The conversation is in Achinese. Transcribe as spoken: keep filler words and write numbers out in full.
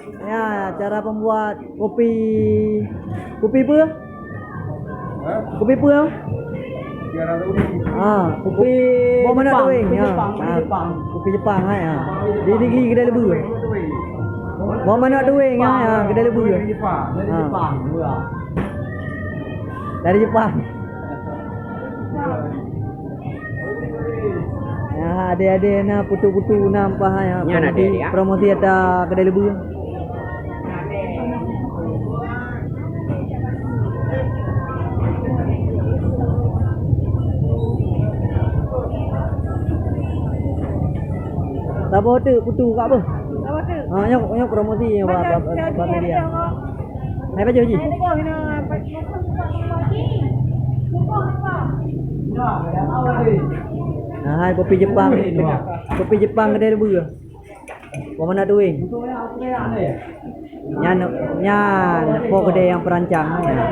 Ya, cara pembuat kopi, kopi apa? Kopi apa? Ah, kopi Jepang, kopi Jepang, kopi Jepang, hai, ha. Di negeri Kedai Lebu. Buah manok tueng, ha, ha, Kedai Lebu. Ha. Dari Jepang. Ya, adé-adé na putu-putu na ampah, ya. Promosi, promosi ata Kedai Lebu. Saboh teuk putu kak beuh. Saboh teuk. Ha, nyoe, nyoe promosi nyoe bak, bak, bak media. Hai baju ji. Nah, hai kopi Jepang. Kopi Jepang Kedai Lebu. Buah manok tueng. Nyan, nyan po keudè nyang peurancang, ya.